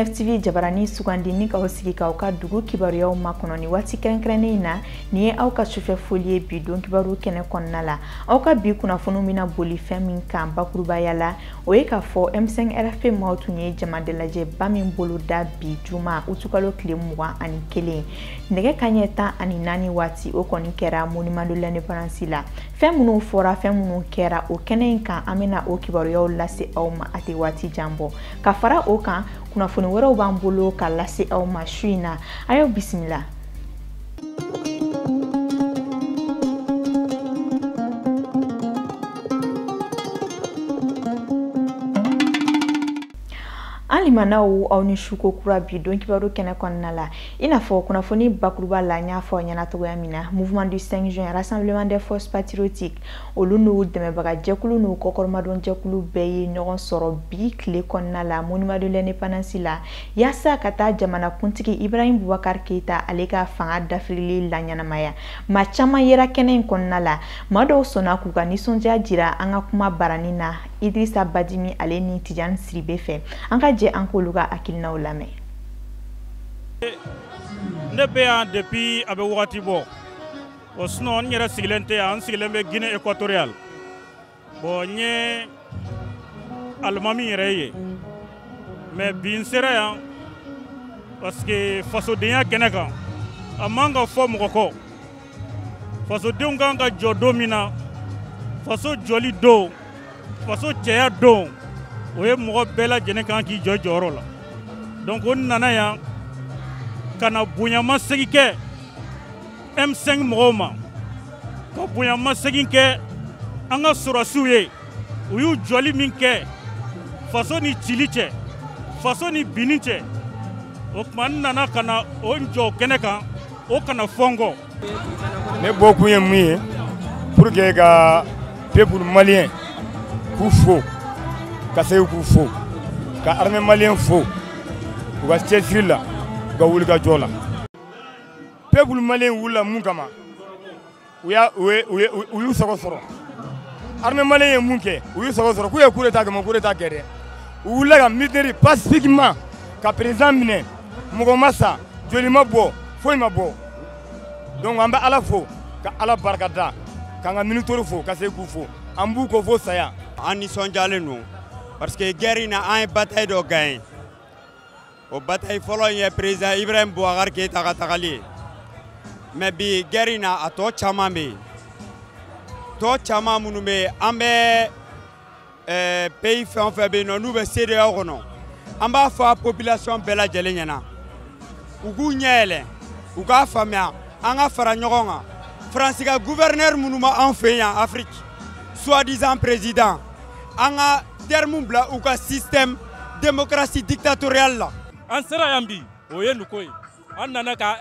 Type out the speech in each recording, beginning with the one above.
9 TV jabarani sugandi ni k'aw sigi k'aw ka dugu kibaruyaw makɔnɔ ni waati kɛrɛnkɛrɛnnen in na. Nin ye aw ka sufɛ foli ye bi don kibaru kɛnɛ kɔnɔna la. Aw ka bi kunnafoniw bɛna boli fɛn min kan bakurubaya la, o ye k'a fɔ M5 RFP maaw tun ye jamadalajɛba min boloda bi juma utukalo tile 21 nɛgɛ kanɲɛ 14 waati, o kɔni kɛra monument de l'indépendance la. Fɛn minnu fɔra, fɛn minnu kɛra o kɛnɛ in kan, an bɛna o kibaruyaw lase aw ma a tɛ waati jan bɔ. Ka fara o kan, kunnafoni wɛrɛw b'an bolo ka lase aw ma su in na. A y'aw bisimila. An limanaw, aw ni suko kura bi don kibaru kɛnɛ kɔnɔna la. I n'a fɔ kunnafoni bakuruba la, n y'a fɔ aw ɲɛna cogoya min na, mouvement du 5 juin, rassemblement des forces patriotiques, olu n'u dɛmɛbaga jɛkulu n'u kɔkɔrɔmadon jɛkulu bɛɛ ye ɲɔgɔn sɔrɔ bi tile kɔnɔna la monument de l'indépendance la, yaasa ka taa jamanakuntigi Ibrahim Boubacar Keïta ale ka fanga dafirili laɲɛnamaya. Maa caman yera kɛnɛ in kɔnɔna la. Maa dɔw sɔnna k'u ka nisɔndiya jira an ka kuma barani na Idrissa Badimi ale ni Tidiane Siribe fɛ. An ka jɛ an k'olu ka hakilinaw lamɛn. Ne bɛ yan depuis a bɛ wagati bɔ. O sinon n yɛrɛ sigilen tɛ yan, n sigilen bɛ Guinée équatoriale. Bon, n ye alimami yɛrɛ ye. Mais bi n sera yan parce que fasodenya kɛnɛ kan, a man ka fɔ mɔgɔ kɔ. Fasodenw kan ka jɔ don min na, faso jɔli don, faso cɛya don, o ye mɔgɔ bɛɛ lajɛlen kan k'i jɔ jɔyɔrɔ la. Donc o nana yan ka na bonyamasegin kɛ M5 mɔgɔw ma, ka bonyamasegin kɛ an ka sɔrɔdasiw ye. U y'u jɔli min kɛ faso ni cili cɛ, faso ni binni cɛ, o tuma n nana ka na o jɔ kɛnɛ kan, o kana fɔ n kɔ. Ne bɔkun ye mun ye pour que ka peuple malien k'u fo, ka segin k'u fo, ka armée malien fo u ka cɛsiri la, u ka wulikajɔ la. Peuple malien wulila mun kama, u y'a u ye u y'u sago sɔrɔ. Armée malien ye mun kɛ, u y'u sago sɔrɔ. K'u ye coup d'état kɛ, ma coup d'état kɛ dɛ. U wulila ka mutinerie pacifiquement ka président minɛ, mɔgɔ ma sa, joli ma bɔ, foyi ma bɔ. Donc an bɛ Ala fo, ka Ala barika da, k'an ka militaire fo, ka segin k'u fo. An b'u kɔ fo saya. An nisɔndiyalen don parce que guerre in na, an ye bataille dɔ gagné. O bataille fɔlɔ in ye président Ibrahim Boubacar Keïta ka tagali ye. Mais bi guerre in na, a tɔ caman bɛ yen. Tɔ caman minnu bɛ yen, an bɛ pays fɛn o fɛn bɛ yen nɔ n'u bɛ CEDEAO kɔnɔ, an b'a fɔ a population bɛɛ lajɛlen ɲɛna, u k'u ɲɛ yɛlɛ, u k'a faamuya, an ka fara ɲɔgɔn kan. Faransi ka gouverneur minnu b'an fɛ yan Afrique, soi-disant président, an ka terme bila u ka système démocratie dictatoriale la. An sera yan bi, o ye nin ko ye. An nana ka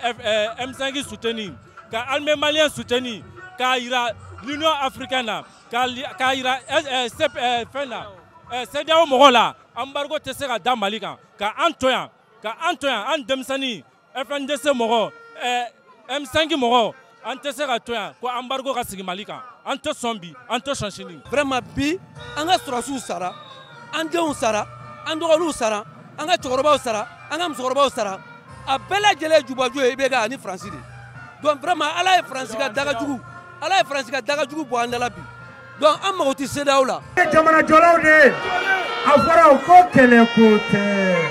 M5 soutenir, ka armée malien soutenir, k'a yira l'Union africaine na, k'a yira fɛn na, CEDEAO mɔgɔw la, embargo tɛ se ka da Mali kan, ka an to yan, ka an to yan, an denmisɛnnin FNDC mɔgɔw, M5 mɔgɔw, an tɛ se ka to yan ko embargo ka sigi Mali kan. An tɛ sɔn bi, an tɛ sɔn sini. Vraiment bi, an ka sɔrɔdasiw sara, an denw sara, an dɔgɔninw sara, an ka cɛkɔrɔbaw sara, an ka musokɔrɔbaw sara. A bɛɛ lajɛlen ye jubaju ye IBK ani Faransi de. Donc vraiment Ala ye Faransi ka dagajugu, Ala ye Faransi ka dagajugu bɔ an da la bi. Donc an mago tɛ CEDEAO la. Jamana jɔlaw de ye, a fɔra ko kɛlɛ ko tɛ.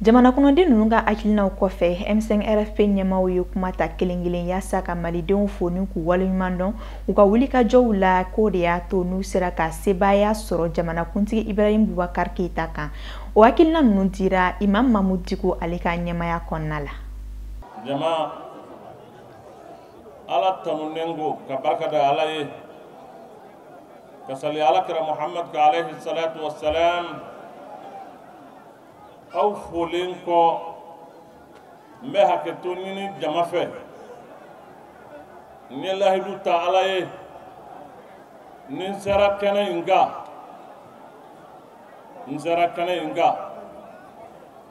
Jamana kɔnɔden ninnu ka hakilinaw kɔfɛ, M5 RFP ɲɛmaaw ye kuma ta kelen kelen yaasa ka malidenw fo ni k'u waleɲuman dɔn u ka wulikajɔw la, k'o de y'a to n'u sera ka sebaaya sɔrɔ jamanakuntigi Ibrahim Boubacar Keïta kan. O hakilina ninnu dira Imam Mahmoud Dicko ale ka ɲɛmaaya kɔnɔna la. Jama, Ala tanunen ko ka barika da Ala ye, ka sali Ala kira Muhammad ka alayhi salatu wassalam. Aw folen kɔ, n bɛ hakɛto ɲini jama fɛ. N ye lahidu ta Ala ye, ni n sera kɛnɛ in kan, n sera kɛnɛ in kan,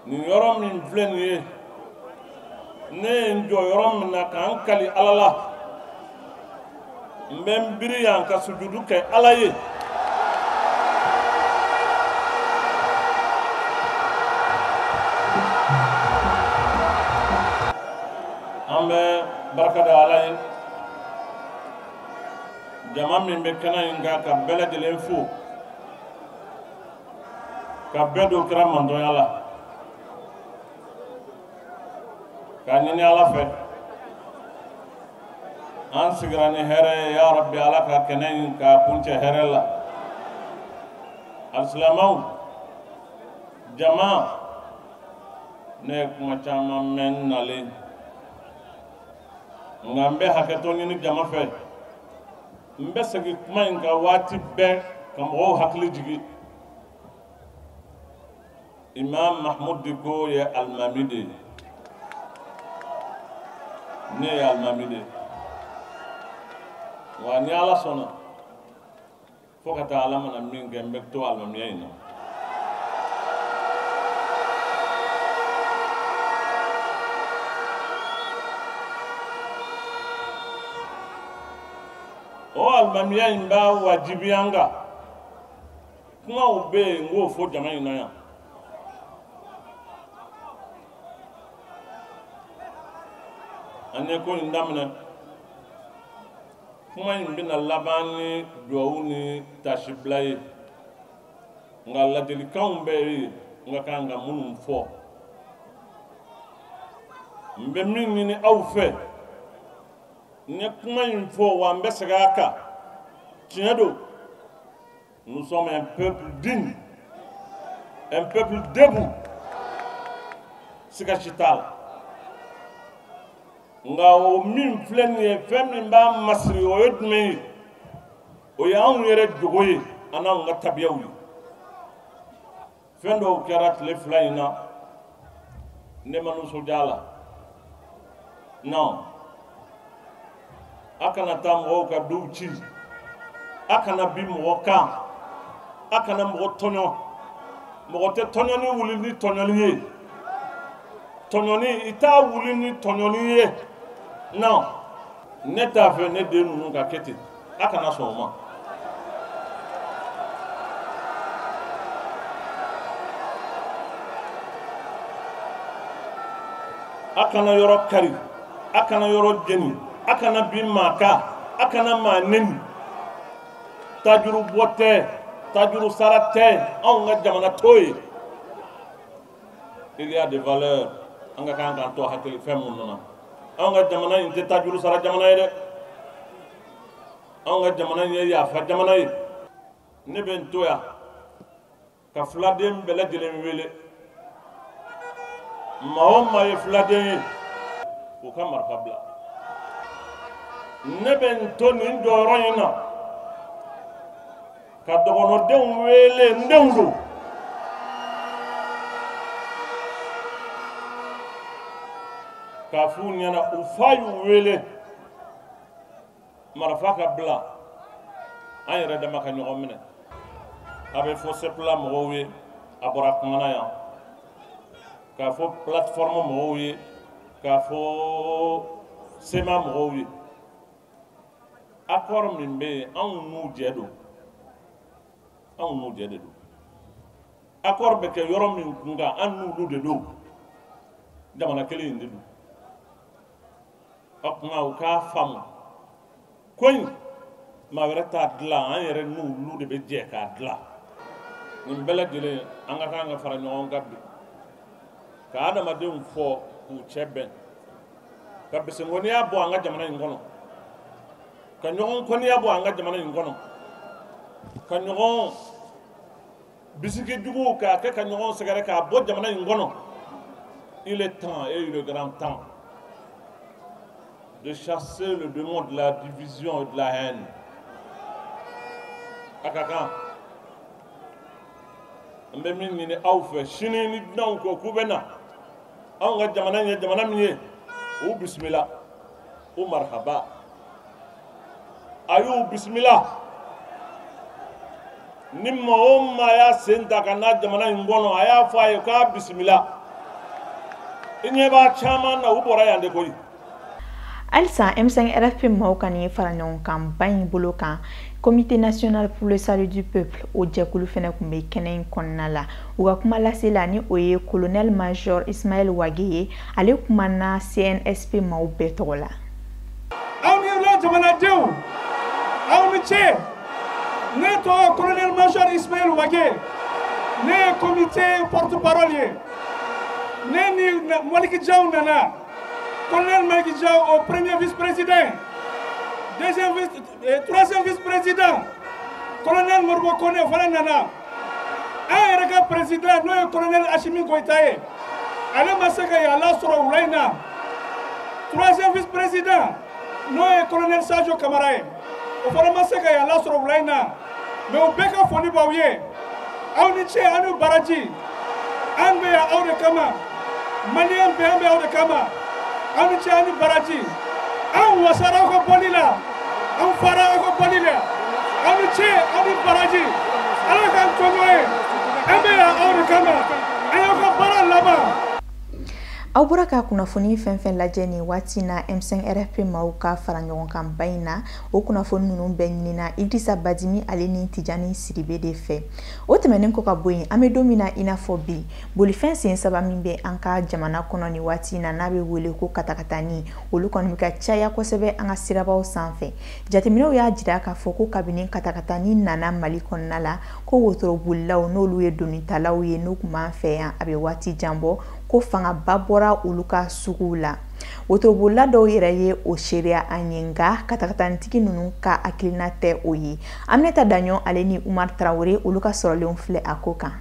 nin yɔrɔ min filɛ nin ye, ne ye n jɔ yɔrɔ min na k'an kali Ala la, n bɛ n biri yan ka sujudu kɛ Ala ye. Barika da Ala ye. Jama min bɛ kɛnɛ in kan, ka bɛɛ lajɛlen fo, ka bɛɛ don kira mantɔnya la, k'a ɲini Ala fɛ an sigira ni hɛrɛ ye. Ya Rabbi, Ala ka kɛnɛ in k'a kuncɛ hɛrɛ la. Alisilamɛw, jama, ne ye kuma caman mɛn n nalen, nka n bɛ hakɛto ɲini jama fɛ. N bɛ segin kuma in kan waati bɛɛ ka mɔgɔw hakili jigin. Imam Mahmoud Dicko ye alimami de ye, ne ye alimami de ye. Wa ni Ala sɔnna, fo ka taa Ala mana min kɛ, n bɛ to alimamiya in na. O alimamiya in b'a wajibiya an kan. Kumaw bɛ yen, n k'o fɔ jama in na yan. An ye ko in daminɛ, kuma in bɛna laban ni duwawu ni tasibila ye, nka ladilikanw bɛ yen n ka kan ka minnu fɔ. N bɛ min ɲini aw fɛ, n ye kuma in fɔ wa n bɛ segin a kan. Tiɲɛ don, nous sommes un peuple digne, un peuple debout, siga si t'a la. Nka o min filɛ nin ye, fɛn min b'a masiri, o ye jumɛn ye? O ye anw yɛrɛ jogo ye, an n'anw ka tabiyaw ye. Fɛn dɔw kɛra tile 2 in na, ne ma nisɔndiya a la. Non, a kana taa mɔgɔw ka duw ci, a kana bin mɔgɔ kan, a kana mɔgɔ tɔɲɔ. Mɔgɔ tɛ tɔɲɔni wuli ni tɔɲɔni ye. Tɔɲɔni, i t'a wuli ni tɔɲɔni ye. Non, ne t'a fɛ ne den ninnu ka kɛ ten. A kana sɔn o ma. A kana yɔrɔ kari, a kana yɔrɔ jeni, a kana bin maa kan, a kana maa neni. Tajuru bɔ tɛ, tajuru sara tɛ, anw ka jamana t'o ye. Il y a des valeurs an ka kan k'an to hakili fɛn minnu na. Anw ka jamana in tɛ tajuru sara jamana ye dɛ. Anw ka jamana in ye yafa jamana ye. Ne bɛ n to yan ka filaden bɛɛ lajɛlen wele. Maa o maa ye filaden ye, u ka marifa bila. Ne bɛ n to nin jɔyɔrɔ in na ka dɔgɔnɔdenw wele, n denw don. K'a f'u ɲɛna, u fa y'u wele, marifa ka bila, an yɛrɛ dama ka ɲɔgɔn minɛ. A bɛ fɔ CEPLA mɔgɔw ye, a bɔra kuma na yan, k'a fɔ plateforme mɔgɔw ye, k'a fɔ CMA mɔgɔw ye. Accord min bɛ yen, anw n'u jɛ don, anw n'u jɛ de don. Accord bɛ kɛ yɔrɔ min kun kan, an n'olu de don, jamana kelen in de don. O tuma u k'a faamu ko in maa wɛrɛ t'a dilan, an yɛrɛ n'olu de bɛ jɛ k'a dilan. Nin bɛɛ lajɛlen, an ka kan ka fara ɲɔgɔn kan bi ka adamadenw fɔ k'u cɛ bɛn, ka bisingɔniya bɔ an ka jamana in kɔnɔ, ka ɲɔgɔn kɔniya bɔ an ka jamana in kɔnɔ, ka ɲɔgɔn bisigi juguw k'a kɛ ka ɲɔgɔn sɛgɛrɛ k'a bɔ jamana in kɔnɔ. Il est temps, et il est grand temps, de chasser le démon de la division et de la haine. A ka kan n bɛ min ɲini aw fɛ, sini ni dunanw ko k'u bɛ na, anw ka jamana in ye jamana min ye, u bisimila, u marhaba, a y'u bisimila. Ni maa o maa y'a sen ta ka na jamana in kɔnɔ, a y'a fɔ a ye k'a bisimila. I ɲɛ b'a caman na, u bɔra yan de koyi. Halisa M5 RFP maaw ka nin fara ɲɔgɔn kan ba in bolo kan, Comité national pour le salut du peuple, o jɛkulu fɛnɛ tun bɛ kɛnɛ in kɔnɔna la. U ka kuma lase la, ni o ye colonel major Ismaël Wagué ye, ale kumana CNSP maaw bɛɛ tɔgɔ la. An ka jamanadenw, aw ni ce. Ne tɔgɔ colonel major Ismaël Wagué, ne ye comité porte-parole ye. Ne ni Maliki Diaw nana, colonel Maliki Diaw au premier vice-président, deuxième vice, troisième vice-président, colonel Moribo Kone fana nana. An yɛrɛ ka président n'o ye colonel Assimi Goïta ye, ale ma se ka yan lasɔrɔ wula in na. Troisième vice-président n'o ye colonel Sadio Kamara ye, o fana ma se ka yan lasɔrɔ wula in na. Mais o bɛɛ ka foli b'aw ye. Aw ni ce, aw ni baraji. An bɛ yan aw de kama, maliyɛn bɛɛ, an bɛ aw de kama. Aw ni ce, aw ni baraji. An wasara aw ka bɔli la, an fara aw ka bɔli la. Aw ni ce, aw ni baraji. Ala k'an to ɲɔgɔn ye. An bɛ yan aw de kama, an y'aw ka baara laban. Aw bɔra ka kunnafoni fɛn fɛn lajɛ nin waati na M5 RFP maaw ka fara ɲɔgɔn kan ba in na, o kunnafoni ninnu bɛɛ ɲinina Idrissa Badimi ale ni Tijani Sidibe de fɛ. O tɛmɛnen kɔ ka bɔ yen, an bɛ don min na i n'a fɔ bi, bolifɛn sen saba min bɛ an ka jamana kɔnɔ nin waati na n'a bɛ wele ko katakatani, olu kɔni bɛ ka caya kosɛbɛ an ka sirabaw sanfɛ. Jateminɛw y'a jira k'a fɔ ko kabini katakatani nana Mali kɔnɔna la, ko wotorobolilaw n'olu ye donitalaw ye n'u tun b'an fɛ yan a bɛ waati jan bɔ, ko fangaba bɔra olu ka suguw la. Wotorobolila dɔw yɛrɛ ye o seereya an ye, nka katakatanitigi ninnu ka hakilina tɛ o ye. Aminata Daɲɔ ale ni Umar Tarawele olu ka sɔrɔlenw filɛ a ko kan.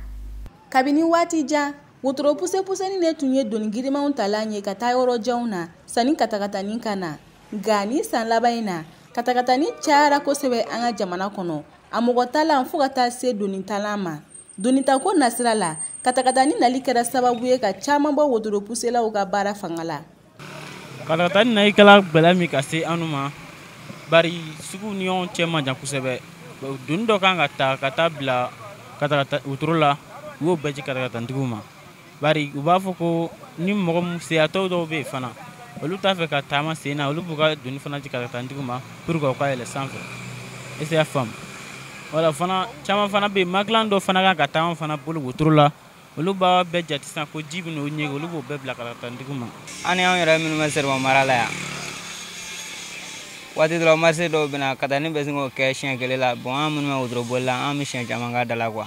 Kabini waati jan, wotoro pusepuseni de tun ye doni girimanw talan ye ka taa yɔrɔ janw na sanni katakatani ka na. Nka ni san laban in na, katakatani cayara kosɛbɛ an ka jamana kɔnɔ, a mɔgɔ talan fo ka taa se doni talan ma. Donitako nasira la, katakatani nali kɛra sababu ye ka caman bɔ wotoro puselaw ka baara fanga la. Katakatani nali kɛla gɛlɛya min ka se anw ma, bari sugu ni ɲɔgɔn cɛ man jan kosɛbɛ. Doni dɔ kan ka ta ka taa bila katakata wotoro la, u y'o bɛɛ ci katakatanitigiw ma. Bari u b'a fɔ ko ni mɔgɔ min seyatɔ dɔw bɛ yen fana, olu t'a fɛ ka taama sen na, olu b'u ka doni fana ci katakatanitigiw ma pour que u ka yɛlɛ sanfɛ. Est-ce que y'a faamu? Wala fana caman fana bɛ yen, makilan dɔ fana kan ka taa fana bolo wotoro la, olu b'a bɛɛ jate sisan ko ji bɛ n'o ɲɛgɛn, olu b'o bɛɛ bila katakatanigiw ma. An ni anw yɛrɛ minnu bɛ Seriba mara la yan, waati dɔ la marché dɔw bɛ na, katani bɛ sin k'o kɛ siɲɛ kelen la. Bon, an minnu bɛ wotoro boli la, an bɛ siɲɛ caman k'a da la quoi.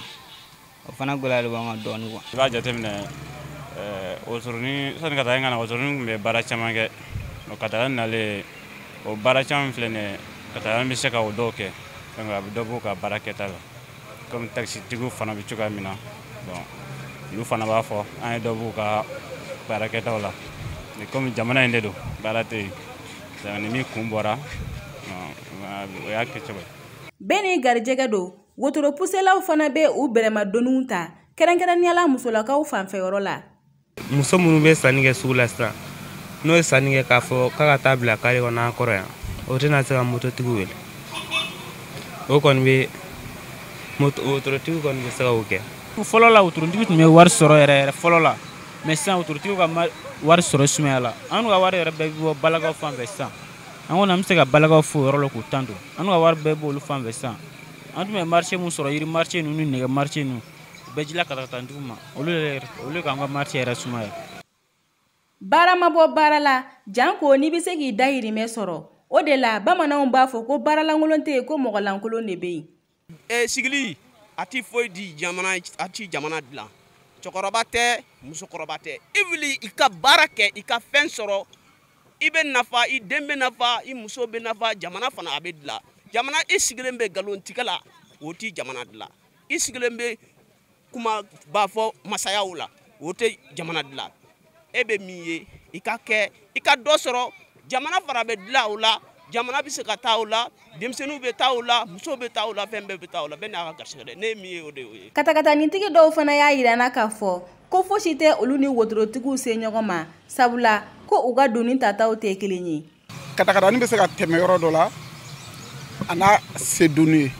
O fana gɛlɛya de b'an kan dɔɔnin quoi. I b'a jateminɛ, wotoronin sani katani ka na, wotoronin tun bɛ baara caman kɛ. Katani nalen, o baara caman filɛ nin ye, katani bɛ se ka o dɔw kɛ. Donc a bɛ dɔ b'u ka baara kɛta la, komi takisitigiw fana bɛ cogoya min na. Bon, olu fana b'a fɔ an ye dɔ b'u ka baara kɛtaw la, mais komi jamana in de don, baara tɛ yen, donc ni min kun bɔra, o y'a kɛcogo ye. Bɛɛ n'i garijɛgɛ don. Wotoro puselaw fana bɛ u bɛrɛmadonniw ta, kɛrɛnkɛrɛnnenya la musolakaw fanfɛyɔrɔ la. Muso minnu bɛ sanni kɛ sugu la sisan, n'o ye sanni kɛ k'a fɔ k'a ka taa bila kare kɔnɔ an kɔrɔ yan, o tɛna se ka mototigiw wele. O kɔni bɛ wotorotigiw kɔni bɛ se k'o kɛ. Fɔlɔ la wotorotigi tun bɛ wari sɔrɔ yɛrɛ yɛrɛ fɔlɔ la, mais sisan wotorotigiw ka wari sɔrɔ sumaya la. An ka wari yɛrɛ bɛɛ bɛ bɔ balakaw fan fɛ sisan. An kɔni an bɛ se ka balakaw fo yɔrɔ la k'u tan don. An ka wari bɛɛ b'olu fan fɛ sisan. An tun bɛ marché mun sɔrɔ, yiri marché ninnu ni nɛgɛ marché ninnu, u bɛɛ jila katakatanigiw ma. Olu k'an ka marché yɛrɛ sumaya. Baara ma bɔ baara la, janko n'i bɛ se k'i dahirimɛ sɔrɔ. O de la bamananw b'a fɔ ko baaralankolon tɛ yen, ko mɔgɔlankolon de bɛ yen. Sigili a ti foyi di jamana, a ti jamana dilan. Cɛkɔrɔba tɛ, musokɔrɔba tɛ. I wuli i ka baara kɛ, i ka fɛn sɔrɔ, i bɛ nafa, i den bɛ nafa, i muso bɛ nafa, jamana fana a bɛ dilan. Jamana i sigilen bɛ nkalontigɛ la, o ti jamana dilan. I sigilen bɛ kuma b'a fɔ masayaw la, o tɛ jamana dilan. E bɛ min ye, i ka kɛ, i ka dɔ sɔrɔ. Jamana fana bɛ dilan o la, jamana bɛ se ka taa o la, denmisɛnninw bɛ taa o la, musow bɛ taa o la, fɛn bɛɛ bɛ taa o la, bɛɛ n'a ka garisɛgɛ dɛ. Ne ye min ye, o de y'o ye. Katakatanitigi dɔw fana y'a jira n na k'a fɔ ko fosi tɛ olu ni wotorotigiw se ɲɔgɔn ma, sabula ko u ka doni tataw tɛ kelen ye. Katakatani bɛ se ka tɛmɛ yɔrɔ dɔ la, a n'a se doni ye,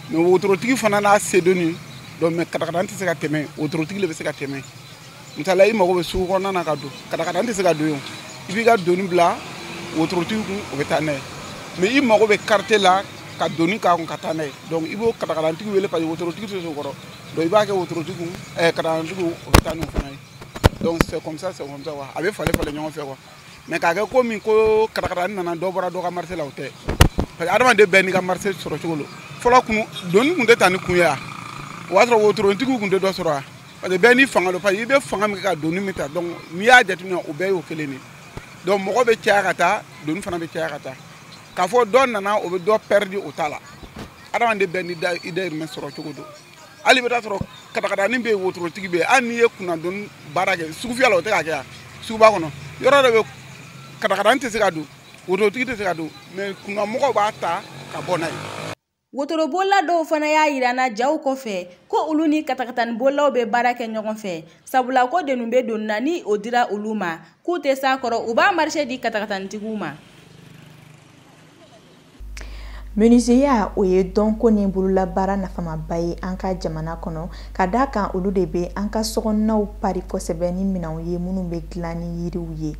mais wotorotigi fana n'a se doni, donc mais katakatani tɛ se ka tɛmɛ, wotorotigi de bɛ se ka tɛmɛ. Misaliya, i mago bɛ sugu kɔnɔna na ka don, katakatani tɛ se ka don yen, i b'i ka doni bila wotorotigi kun, o bɛ taa n'a ye. Mais i mago bɛ carte la ka doni k'a kun ka taa n'a ye, donc i b'o katakatanitigi wele parce que wotorotigi tɛ se o kɔrɔ, donc i b'a kɛ wotorotigi kun, katakatanitigi kun, o bɛ taa n'o fana ye. Donc c'est comme ça, c'est comme ça quoi. A bɛ falen falen ɲɔgɔn fɛ quoi. Mais k'a kɛ komi ko katakatani nana dɔ bɔra dɔ ka marché la, o tɛ. Parce que adamaden bɛɛ n'i ka marché sɔrɔ cogo lo. Fɔlɔ kun doni kun tɛ ta ni kun ye wa? O y'a sɔrɔ wotorotigiw kun tɛ dɔ sɔrɔ wa? Parce que bɛɛ n'i fanga don, parce que i bɛ fanga min kɛ ka doni min ta, donc n'i y'a jateminɛ o bɛɛ y'o kelen de ye. Donc mɔgɔ bɛ caya ka taa, doni fana bɛ caya ka taa. K'a fɔ dɔ nana o bɛ dɔ perdre, o t'a la. Adamaden bɛɛ n'i da i dahirimɛ sɔrɔ cogo don. Hali i bɛ taa sɔrɔ katakatani bɛ yen, wotorotigi bɛ yen, hali n'i ye kunnadoni baara kɛ sugufiyɛ la, o tɛ ka kɛ yan suguba kɔnɔ. Yɔrɔ dɔ bɛ katakatani tɛ se ka don, wotorotigi tɛ se ka don, mais kunnamɔgɔw b'a ta ka bɔ n'a ye. Wotorobolila dɔw fana y'a yira n na jaw kɔfɛ ko olu ni katakatanibololaw bɛ baara kɛ ɲɔgɔn fɛ, sabula ko denu bɛ don na ni o dira olu ma k'u tɛ s'a kɔrɔ, u b'a marché di katakatanitigiw ma. Menuisier o ye dɔnko ni bololabaara nafamaba ye an ka jamana kɔnɔ, ka d'a kan olu de bɛ an ka sokɔnɔnaw pari kosɛbɛ ni minɛnw ye minnu bɛ dilan ni yiriw ye.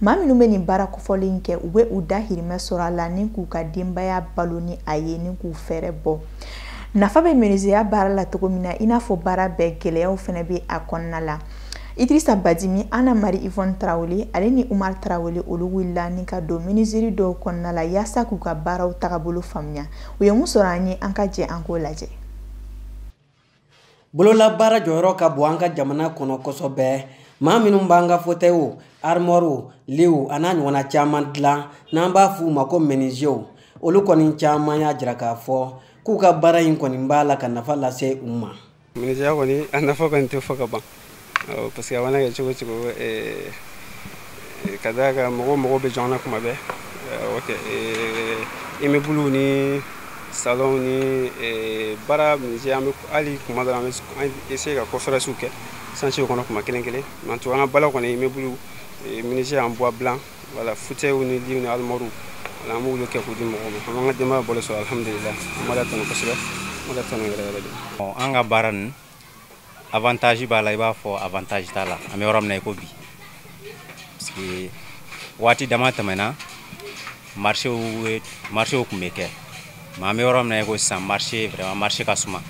Maa minnu bɛ nin baara kofɔlen kɛ, u bɛ u dahirimɛ sɔrɔ a la ni k'u ka denbaya balo ni a ye ni k'u fɛɛrɛ bɔ. Nafa bɛ menuisier baara la cogo min na, i n'a fɔ baara bɛɛ gɛlɛyaw fana bɛ a kɔnɔna la. Idrissa Badimi, Anna Marie Yvonne Traoré ale ni Umar Traoré olu wulila ni ka don menuiserie dɔw kɔnɔna la yaasa k'u ka baaraw tagabolo faamuya. U ye mun sɔrɔ an ye, an ka jɛ an k'o lajɛ. Bololabaara jɔyɔrɔ ka bon an ka jamana kɔnɔ kosɛbɛ. Maa minnu b'an ka fauteuils, armoires, lits a n'a ɲɔgɔnna caman dilan n'an b'a f'u ma ko menuisiers, olu kɔni caman y'a jira k'a fɔ k'u ka baara in kɔni b'a la ka nafa lase u ma. Menuisier kɔni a nafa kɔni tɛ fɔ ka ban. Parce que a mana kɛ cogo cogo, ka d'a kan mɔgɔw mago bɛ jɔn na kuma bɛɛ. Ok, immeuble ni salon ni baara menuisier, an bɛ hali kuma dɔ la an bɛ essayer ka conférence kɛ chantier kɔnɔ kuma kelen kelen. Mais en tout cas an ka baara kɔni immeuble menuisier en bois blanc, voilà, fauteuil ni lit ni armoire, voilà, an b'olu kɛ k'u di mɔgɔw ma. An b'an ka denbaya balo sɔrɔ, alhamdulillah, an b'Ala tanu kosɛbɛ, an b'Ala tanu yɛrɛ yɛrɛ de. An ka baara nin avantage b'a la, i b'a fɔ avantage t'a la. An bɛ yɔrɔ min na i ko bi, parce que waati dama tɛmɛna marché tun bɛ kɛ, mais an bɛ yɔrɔ min na i ko sisan marché vraiment marché ka suma.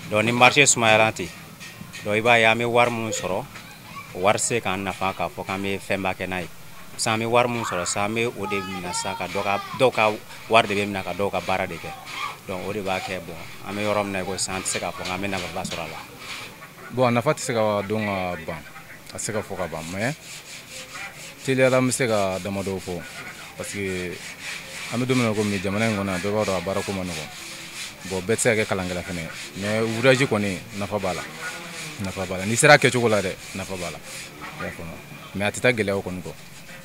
Donc ni marché sumayara ten, donc i b'a ye an bɛ wari min sɔrɔ, o wari tɛ se k'an nafa k'a fɔ k'an bɛ fɛnba kɛ n'a ye. Sisan an bɛ wari min sɔrɔ sisan, an bɛ o de minɛ sisan ka dɔw ka wari de bɛ minɛ ka dɔw ka baara de kɛ. Donc o de b'a kɛ bon an bɛ yɔrɔ min na i ko sisan an tɛ se k'a fɔ k'an bɛ nafaba sɔrɔ a la. Bon, a nafa tɛ se ka dɔn ka ban, a tɛ se ka fɔ ka ban, mais teliyala n bɛ se ka damadɔ fɔ, parce que an bɛ don min na komi jamana in kɔnɔ, bɛɛ b'a dɔn a baarako ma nɔgɔn. Bon, bɛɛ tɛ se ka kɛ kalankɛla fɛnɛ, mais ouvrage kɔni nafa b'a la, nafa b'a la. N'i sera a kɛcogo la dɛ, nafa b'a la, i y'a faamu. Mais a tɛ taa gɛlɛyaw kɔni kɔ,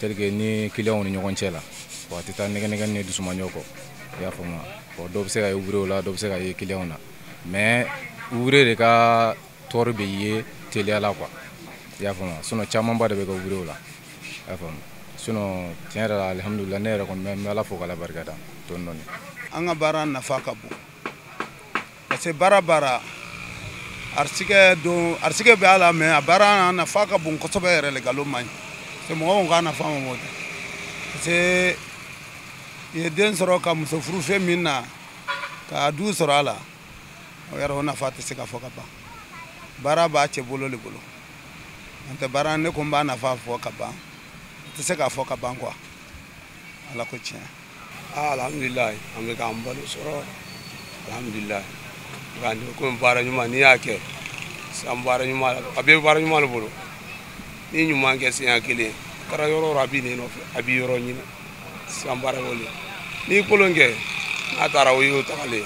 tel que ni clients ni ɲɔgɔn cɛ la, bon a tɛ taa nɛgɛ ni dusumanjɔ kɔ, i y'a faamu. Bon, dɔw bɛ se ka ye ouvrier la, dɔw bɛ se ka ye clients na, mais ouvrier de ka tɔɔrɔ bɛ ye teliya la quoi, i y'a faamu. Sinon camanba de bɛ kɛ ouvrier la, i y'a faamu. Sinon tiɲɛ yɛrɛ la, alihamudulila, ne yɛrɛ kɔni bɛ Ala fo k'Ala barika da dɔɔni dɔɔni. An ka baara nafa ka bon, parce que baara arisigɛ don, arisigɛ bɛ a la, mais a baara nafa ka bon kosɛbɛ yɛrɛ le, nkalon man ɲi. Parce que mɔgɔw k'a nafa ma bon, parce que i ye den sɔrɔ ka muso furu fɛn min na ka du sɔrɔ a la, o yɛrɛ o nafa tɛ se ka fɔ ka ban. Baara b'a cɛ bolo le bolo, n'o tɛ baara ne ko n b'a nafa fɔ ka ban, n tɛ se k'a fɔ ka ban quoi, Ala ko tiɲɛ. Alhamdulilayi, an bɛ k'an balo sɔrɔ, alhamdulilayi. Nka ni komi baara ɲuman n'i y'a kɛ sisan, baara ɲuman a bɛ baara ɲuman de bolo. N'i ɲuman kɛ siɲɛ kelen, taara yɔrɔ o yɔrɔ a b'i nɔfɛ, a b'i yɔrɔ ɲini. Sisan baara y'o de ye, n'i kolon kɛ n'a taara o y'o tagalen,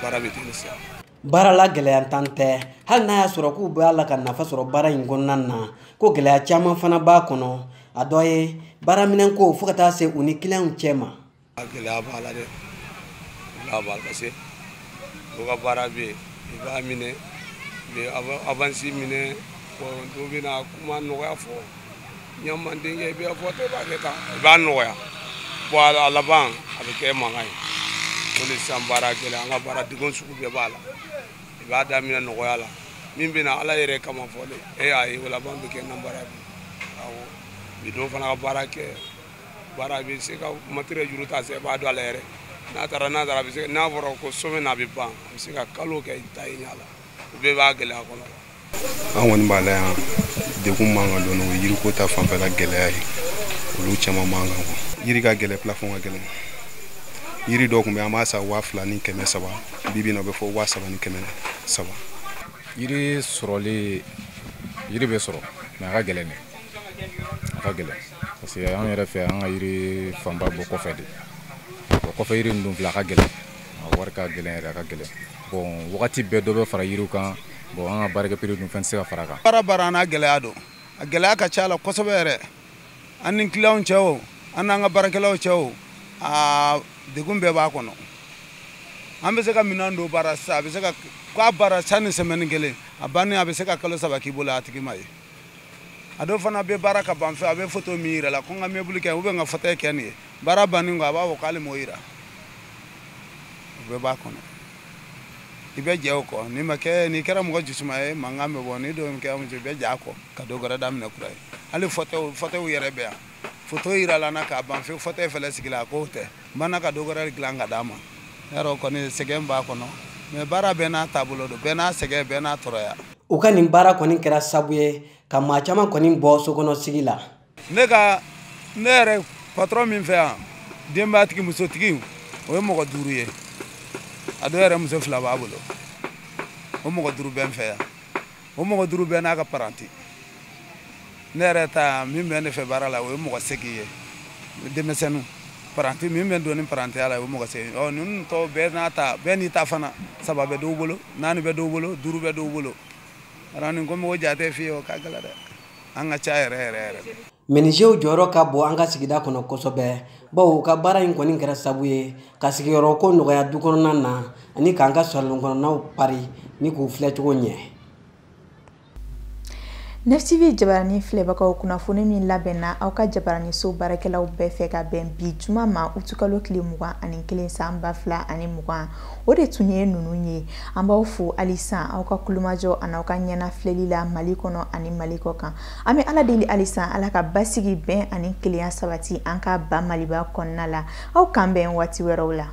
baara bɛ ten sisan. Baara la gɛlɛya tan tɛ, hali n'a y'a sɔrɔ k'u b'a la ka nafa sɔrɔ baara in kɔnɔna na, ko gɛlɛya caman fana b'a kɔnɔ. A dɔ ye baaraminɛnko fo ka taa se u ni kiliyanw cɛ ma. A gɛlɛya b'a la dɛ, gɛlɛya b'a la, parce que dɔw ka baara bɛ yen, i b'a minɛ, i bɛ avance minɛ, dɔw bɛ na kuma nɔgɔya fɔ, ɲaman denkɛ i b'a fɔ i b'a kɛ tan, i b'a nɔgɔya, bon a laban a bɛ kɛ mankan ye. O de sisan baara gɛlɛya, an ka baara degun sugu bɛɛ b'a la. I b'a daminɛ nɔgɔya la, min bɛ na Ala yɛrɛ kama fɔ dɛ, e y'a ye o laban bɛ kɛ nanbara ye. Awɔ, bi dɔw fana ka baara kɛ, baara bɛ se ka matériel juru ta se, i b'a dɔn a la yɛrɛ. N'a taara a bɛ se, n'a fɔra ko semaine a bɛ ban, a bɛ se ka kalo kɛ i ta ye ɲɛ la, o bɛɛ b'a gɛlɛya kɔnɔ. An kɔni b'a la yan, degun b'an kan dɔɔni, o ye yiriko ta fanfɛla gɛlɛya ye, olu caman b'an kan quoi. Yiri ka gɛlɛn, plafond ka gɛlɛn. Yiri dɔw tun bɛ an b'a san 2300, bi bi in na o bɛ fɔ 3300. Yiri sɔrɔli, yiri bɛ sɔrɔ mais a ka gɛlɛn dɛ, a ka gɛlɛn parce que an yɛrɛ fɛ an ka yiri fanba bɔ kɔfɛ de. Bon, kɔfɛ yiri ninnu filɛ, a ka gɛlɛn, a wari ka gɛlɛn yɛrɛ, a ka gɛlɛn. Bon, wagati bɛɛ dɔ bɛ fara yiriw kan. Bon, an ka baarakɛ prix dun fɛn tɛ se ka fara a kan. Baara baara n'a gɛlɛya don, a gɛlɛya ka ca la kosɛbɛ yɛrɛ. An ni kiliyanw cɛ o, an n'an ka baarakɛlaw cɛ o, aa degun bɛɛ b'a kɔnɔ. An bɛ se ka minɛn dɔ baara sisan, a bɛ se ka k'a baara sanni semaine kelen a bannen, a bɛ se ka kalo 3 k'i bolo a tigi ma ye. A dɔw fana bɛ baara ka ban fɛ, a bɛ photo min yira la ko n ka meuble kɛ ou bien n ka fauteuil kɛ nin ye, baara bannen kɔ a b'a fɔ k'ale m'o yira. O bɛɛ b'a kɔnɔ. I bɛ jɛ o kɔ, n'i ma kɛ, n'i kɛra mɔgɔ jusuma ye, mankan bɛ bɔ. N'i dun kɛra muso, i bɛ jɛ a kɔ ka dɔ wɛrɛ daminɛ kura ye. Hali fauteuil yɛrɛ bɛ yan, photo yirala na k'a ban fɛ, fauteuil fɛlɛ sigila a k'o tɛ, n banna ka dɔ wɛrɛ dilan ka d'a ma. Yarɔ kɔni sɛgɛn b'a kɔnɔ, mais baara bɛɛ n'a taabolo don, bɛɛ n'a sɛgɛn, bɛɛ n'a tɔɔrɔya. U ka nin baara kɔni kɛra sabu ye ka maa caman kɔni bɔ sokɔnɔ sigi la. Ne yɛrɛ patron min fɛ yan, denbatigi musotigi, o ye mɔgɔ 5 ye. A dɔw yɛrɛ muso 2 b'a bolo. O mɔgɔ 5 bɛ n fɛ yan. O mɔgɔ 5 bɛɛ n'a ka paranti. Ne yɛrɛ ta min bɛ ne fɛ baara la, o ye mɔgɔ 8 ye. Denmisɛnninw paranti min bɛ don ni parantiya la, o ye mɔgɔ 8. Ɔ ninnu tɔw bɛɛ n'a ta, bɛɛ n'i ta fana. 3 bɛ dɔw bolo, 4 bɛ dɔw bolo, 5 bɛ dɔw bolo. Ara ni ko mɔgɔ jate f'i ye, o ka gɛlɛn dɛ. An ka ca yɛrɛ yɛrɛ yɛrɛ. Menuisiers jɔyɔrɔ ka bon an ka sigida kɔnɔ kosɛbɛ, bawo u ka baara in kɔni kɛra sabu ye ka sigiyɔrɔ ko nɔgɔya du kɔnɔna na ani k'an ka salon kɔnɔnaw pari ni k'u filɛ cogo ɲɛ. 9TV jabarani filɛbagaw, kunnafoni min labɛnna aw ka jabaraniso baarakɛlaw bɛɛ fɛ ka bɛn bi juma ma utukalo tile 21 san 2020, o de tun ye ninnu ye. An b'aw fo halisa aw ka kulomajɔ ani aw ka ɲɛna filɛli la Mali kɔnɔ ani Mali kɔ kan. An bɛ Ala deli halisa Ala ka basigi, bɛn ani kelenya sabati an ka ba Maliba kɔnɔna la. Aw k'an bɛn waati wɛrɛw la.